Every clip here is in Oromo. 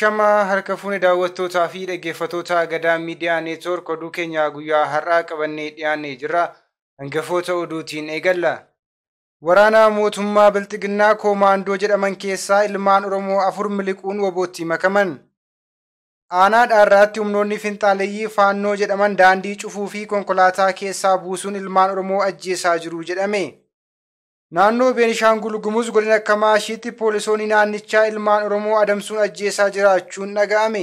Ashama harka fuune daawwattootaa fi dhaggeeffattoota Gadaa Miidiyaa Neetwoork oduu keenya guyyaa har'aa qabannee dhiyaannee jirra. Hangafoota oduutiin eegalla. Waraana mootummaa Bilxiginnaa Koomaandoo jedhaman keessaa ilmaan Oromoo 4 miliquun wobootti makaman. Aanaa Dhaarraatti humnoonni finxaaleyyii Faannoo jedhaman daandii cufuu fi konkolaataa keessaa buusuun ilmaan Oromoo ajjeesaa jiru jedhame. Naannoo Beenishaangul Gumuz godina Kamaashiitti poolisoonni naannichaa ilmaan Oromoo adamsuun ajjeesaa jiraachuun dhaga'ame.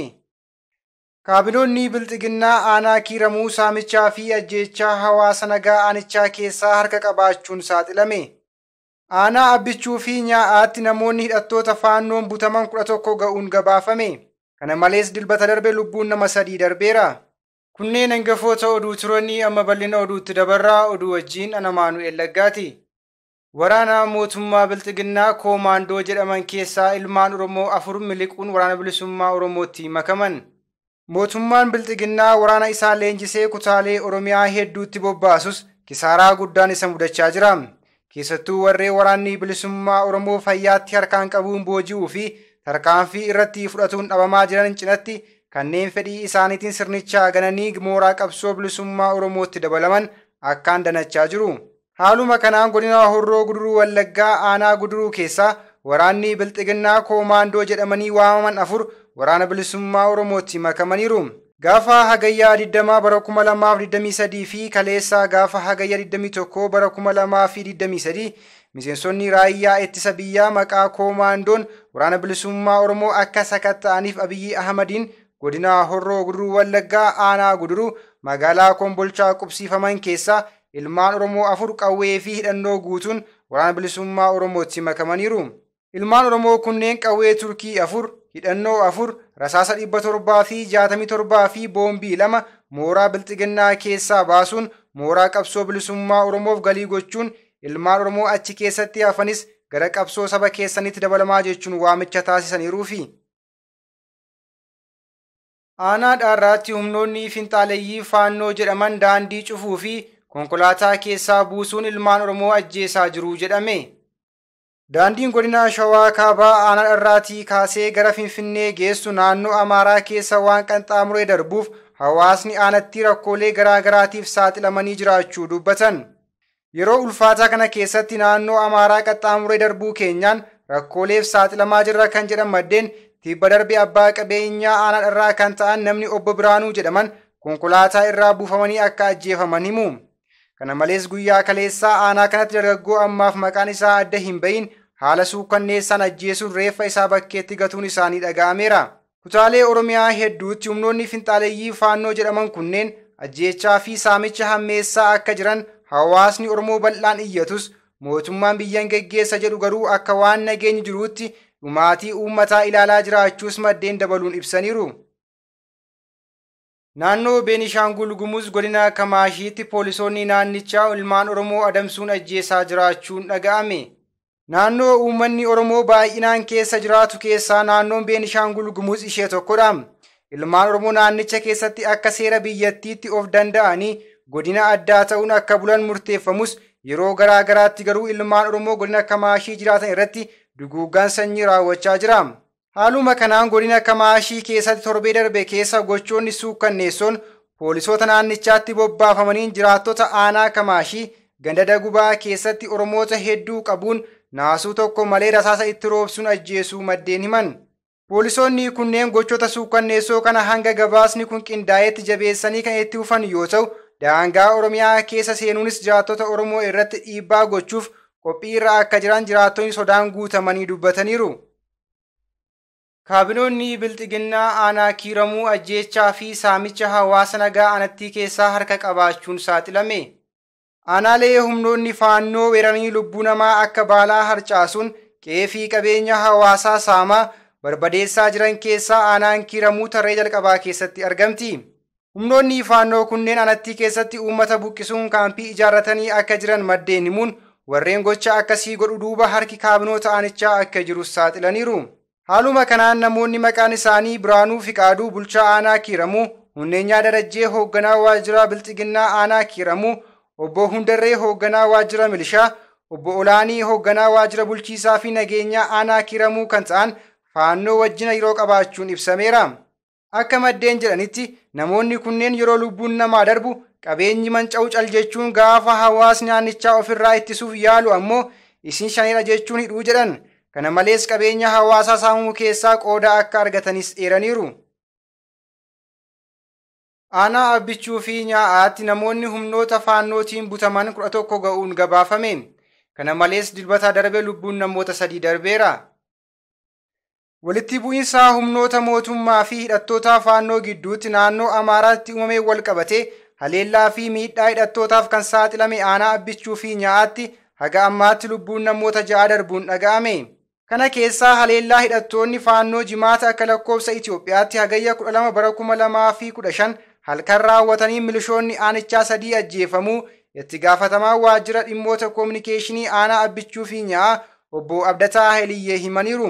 Kaabinoonni Bilxiginnaa aanaa Kiiramuu saamichaa fi ajjeechaa hawaasa nagaa aanichaa keessaa harka qabaachuun saaxilame. Aanaa Abbichuu fi Nyaa'aatti namoonni hidhattoota Faannoon butaman 11 ga'uun gabaafame. Kana malees dilbata darbe lubbuun nama 3 darbeera. Kunneen hangafoota oduu turanii amma bal'ina oduutti dabarraa oduu wajjin ana Maanu'el Laggaati. Waraana mootummaa Bilxiginnaa Koomaandoo jedhaman keessaa ilmaan Oromoo 4 miliquun waraana bilisummaa Oromootti makaman. Mootummaan Bilxiginnaa waraana isaa leenjisee kutaalee Oromiyaa hedduutti bobbaasus kisaaraa guddaan isa mudachaa jira. Keessattuu warreen waraanni bilisummaa Oromoo fayyaatti harkaan qabuun booji'uu fi tarkaanfii irratti fudhatuun dhabamaa jiran cinatti kanneen fedhii isaaniitiin sirnichaa gananii mooraa qabsoo bilisummaa Oromootti dabalaman akkaan danachaa jiru. Haaluma kanaan godina Horroo Guduruu Wallaggaa aanaa Guduruu keessaa waraanni Bilxiginnaa Koomaandoo jedhamanii waamaman 4 waraana bilisummaa Oromootti makamaniiru. Gaafa Hagayyaa 20 bara 2023 fi kaleessaa gaafa Hagayyaa 21 bara 2023 miseensonni raayyaa ittisa biyyaa maqaa Koomaandoon waraana bilisummaa Oromoo akka sakatta'aniif Abiyyi Ahmadiin godina Horroo Guduruu Wallaggaa aanaa Guduruu magaalaa Kombolchaa qubsiifaman keessaa ilmaan Oromoo 4 qawwee fi hidhannoo guutuun waraana bilisummaa Oromootti makamaniiru. Ilmaan Oromoo kunneen qawwee Turkii 4, hidhannoo 4, rasaasa 767 fi boombii 2 mooraa Bilxiginnaa keessaa baasuun mooraa qabsoo bilisummaa Oromoof galii gochuun ilmaan Oromoo achi keessatti hafanis gara qabsoo saba keessanitti dabalamaa jechuun waamicha taasisaniiruufi. Aanaa Dhaarraatti humnoonni finxaaleyyii Faannoo jedhaman daandii cufuu fi konkolaataa keessaa buusuun ilmaan Oromoo ajjeesaa jiru jedhame. Daandiin godina Shawaa Kaabaa aanaa Dharraatii kaasee gara Finfinnee geessu naannoo Amaaraa keessa waan qaxxaamuree darbuuf hawaasni aanatti rakkoolee garaa garaatiif saaxilamanii jiraachuu dubbatan. Yeroo ulfaataa kana keessatti naannoo Amaaraa qaxxaamuree darbuu keenyaan rakkooleef saaxilamaa jirra kan jedhan maddeen tibba darbe abbaa qabeenyaa aanaa Dharraa kan ta'an namni obbo Biraanuu jedhaman konkolaataa irraa buufamanii akka ajjeefaman himu. Kana malees guyyaa kaleessaa aanaa kanatti dargaggoo ammaaf maqaan isaa adda hin bahin haala suukanneessaan ajjeesuun reeffa isaa bakkeetti gatuun isaanii dhaga'ameera. Kutaalee Oromiyaa hedduutti humnoonni finxaaleyyii Faannoo jedhaman kunneen ajjeechaa fi saamicha hammeessaa akka jiran hawaasni Oromoo bal'aan iyyatus mootummaan biyyan geggeessa jedhu garuu akka waan nageenyi jiruutti dhumaatii uummataa ilaalaa jiraachuus maddeen dabaluun ibsaniiru. Naannoo Beenishaangul Gumuz godina Kamaashiitti poolisoonni naannichaa ilmaan Oromoo adamsuun ajjeesaa jiraachuun dhaga'ame. Naannoo uummanni Oromoo baay'inaan keessa jiraatu keessaa naannoon Beenishaangul Gumuz ishee tokkodha. Ilmaan Oromoo naannicha keessatti akka seera biyyattiitti of danda'anii godina addaa ta'uun akka bulan murteeffamus yeroo garaa garaatti garuu ilmaan Oromoo godina Kamaashii jiraatan irratti duguuggaan sanyii raawwachaa jira. Haaluma kanaan godina Kamaashii keessatti torbee darbe keessa gochoonni suukkanneessoon poolisoota naannichaatti bobbaafamaniin jiraattota aanaa Kamaashii ganda Dagubaa keessatti Oromoota hedduu qabuun naasuu tokko malee rasaasa itti roobsuun ajjeesuu maddeen himan. Poolisoonni kunneen gochoota suukkanneessoo kana hanga gabaasni kun qindaa'etti jabeessanii kan itti fufan yoo ta'u, daangaa Oromiyaa keessa seenuunis jiraattota Oromoo irratti dhiibbaa gochuuf qophii irra akka jiran jiraattonni sodaan guutamanii dubbataniiru. Kaabinoonni Bilxiginnaa aanaa Kiiramuu ajjeechaa fi saamicha hawaasa nagaa aanattii keessaa harka qabaachuun saaxilame. Aanaalee humnoonni Faannoo weeraranii lubbuu namaa akka baalaa harcaasuun qe'ee fi qabeenya hawaasaa saamaa barbadeessaa jiran keessaa aanaan Kiiramuu tarree jalqabaa keessatti argamti. Humnoonni Faannoo kunneen aanattii keessatti uummata buqqisuun kaampii ijaarratanii akka jiran maddeen himuun warreen gocha akkasii godhu duuba harki kaabinoota aanichaa akka jiru saaxilaniiru. Haaluma kanaan namoonni maqaan isaanii Biraanuu Fiqaaduu bulchaa aanaa Kiiramuu, Hunneenyaa Darajjee hoogganaa waajjira Bilxiginnaa aanaa Kiiramuu, obbo Hundarree hoogganaa waajjira Milishaa, obbo Olaanii hoogganaa waajjira bulchiisaa fi nageenyaa aanaa Kiiramuu kan ta'an Faannoo wajjin hariiroo qabaachuun ibsameera. Akka maddeen jedhanitti namoonni kunneen yeroo lubbuun namaa darbu qabeenyi manca'u cal jechuun gaafa hawaasni naannichaa ofirraa ittisuuf yaalu ammoo isin shaneedha jechuun hidhuu jedhan. Kana malees qabeenya hawaasaa saamamuu keessaa qooda akka argatanis eeraniiru. Aanaa Abbichuu fi Nyaa'aatti namoonni humnoota Faannootiin butaman 11 ga'uun gabaafame. Kana malees Dilbata darbe lubbuun namoota 3 darbeera. Walitti bu'iinsa humnoota mootummaa fi hidhattoota Faannoo gidduutti naannoo Amaaraatti uumamee wal qabate haleellaa fi miidhaa hidhattootaaf kan saaxilame aanaa Abbichuu fi Nyaa'aatti haga ammaatti lubbuun namoota 6 darbuun dhaga'ame. Kana keessaa haleellaa hidhattoonni Faannoo Jimaata akka lakkoofsa Itoophiyaatti hagayya 12 bara 2015 halkan raawwatanii milishoonni aanichaa 3 ajjeefamuu itti gaafatamaa waajjira dhimmoota koominikeeshinii aanaa Abbichuu fi Nyaa'aa obbo Abdataa Hailiyyee himaniiru.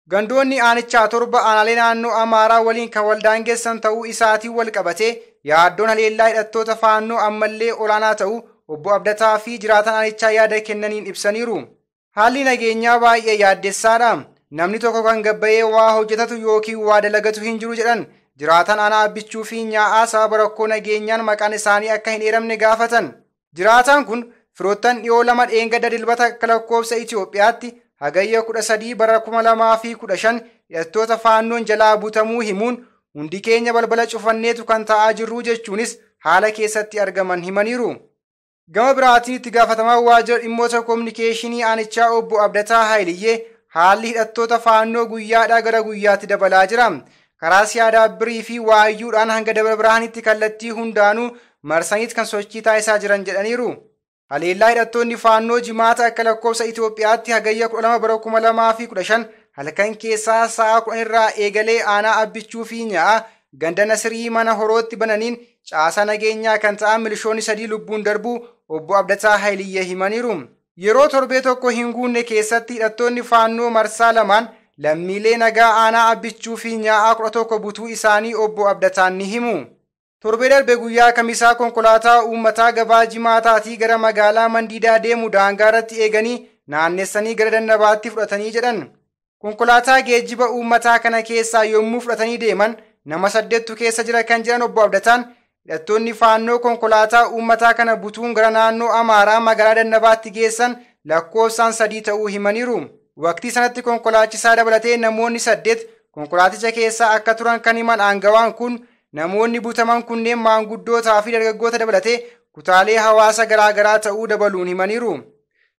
Gandoonni aanichaa 7 aanaalee naannoo Amaaraa waliin kan waldaangeessan ta'uu isaatiin wal qabate yaaddoon haleellaa hidhattoota Faannoo ammallee olaanaa ta'uu obbo Abdataa fi jiraatan aanichaa yaada kennaniin ibsaniiru. Haalli nageenyaa baay'ee yaaddessaadha. Namni tokko kan gabbayee waa hojjetatu yookiin waa dalagatu hin jiru jedhan jiraatan aanaa Abbichuu fi Nyaa'aa sababa rakkoo nageenyaan maqaan isaanii akka hin eeramne gaafatan. Jiraataan kun firoottan dhiyoo 2 dheengadda Dilbata akka lakkoofsa Itoophiyaatti hagayya 13 bara 2015 hidhattoota Faannoon jalaa butamuu himuun hundi keenya balbala cufanneetu kan ta'aa jirru jechuunis haala keessatti argaman himaniiru. Gama biraatiin itti gaafatamaa waajjira dhimmoota koominikeeshinii aanichaa obbo Abdataa Hailiyyee haalli hidhattoota Faannoo guyyaadhaa gara guyyaatti dabalaa jira. Karaa siyaadaa birii fi waayyuudhaan hanga Dabra Birhaanitti kallattii hundaanuu marsaniit kan sochii taasisaa jiran jedhaniiru. Haleellaa hidhattoonni Faannoo Jimaata akka lakkoofsa Itoophiyaatti hagayya 12 bara 2015 halkan keessaa sa'a 10 irraa eegalee aanaa Abbichuu fi Nyaa'aa ganda Nasirii mana horootti bananiin caasaa nageenyaa kan ta'an milishoonni 3 lubbuun darbuu obbo Abdataa Hailiyyee himaniiru. Yeroo torbee tokko hin guunne keessatti hidhattoonni Faannoo marsaa 2 lammiilee nagaa aanaa Abbichuu fi Nyaa'aa 11 butuu isaanii obbo Abdataan ni himu. Torbee darbe guyyaa kamisaa konkolaataa uummataa gabaa Jimaataatii gara magaalaa Mandiidaa deemu daangaa irratti eeganii naannessanii gara Dannabaatti fudhatanii jedhan. Konkolaataa geejjiba uummataa kana keessaa yommuu fudhatanii deeman nama 8 keessa jira kan jedhan obbo Abdataan hidhattoonni Faannoo konkolaataa uummataa kana butuun gara naannoo Amaaraa magaalaa Dannabaatti geessan lakkoofsaan 3 ta'uu himaniiru. Waqtii sanatti konkolaachisaa dabalatee namoonni 8 konkolaaticha keessaa akka turan kan himan aangawaan kun namoonni butaman kunneen maanguddootaa fi dargaggoota dabalatee kutaalee hawaasa garaagaraa ta'uu dabaluun himaniiru.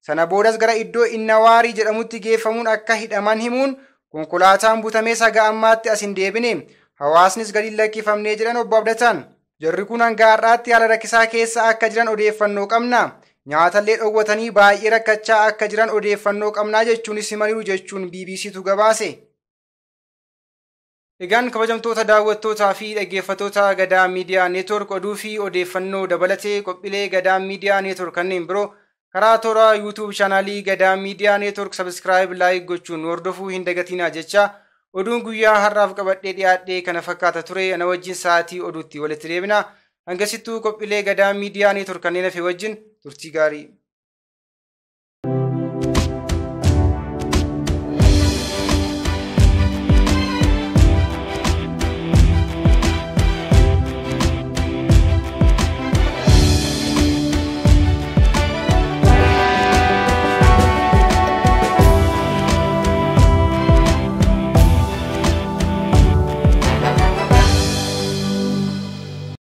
Sana boodas gara iddoo Innawaarii jedhamutti geeffamuun akka hidhaman himuun konkolaataan butamees haga ammaatti as hin deebine. Hawaasnis gadi lakkifamnee jedhan obbo Abdataan. Jarri kun hanga har'aatti haala rakkisaa keessa akka jiran odeeffannoo qabna. Nyaatallee dhoowwatanii baay'ee rakkachaa akka jiran odeeffannoo qabnaa jechuunis himaniiru jechuun BBCtu gabaase. Egaan kabajamtoota daawwattootaa fi dhaggeeffattoota Gadaa Miidiyaa Neetwoork oduu fi odeeffannoo dabalatee qophiilee Gadaa Miidiyaa Neetwoork kanneen biroo karaa toora YouTube chaanaalii Gadaa Miidiyaa Neetwoork subscribe like gochuun hordofuu hin dagatinaa jecha oduun guyyaa har'aaf qabadhee dhiyaadhee kana fakkaata ture. Ana wajjin sa'aatii oduutti walitti deebina. Hangasittuu qophiilee Gadaa Miidiyaa Neetwoork kanneen hafe wajjin turtii gaarii.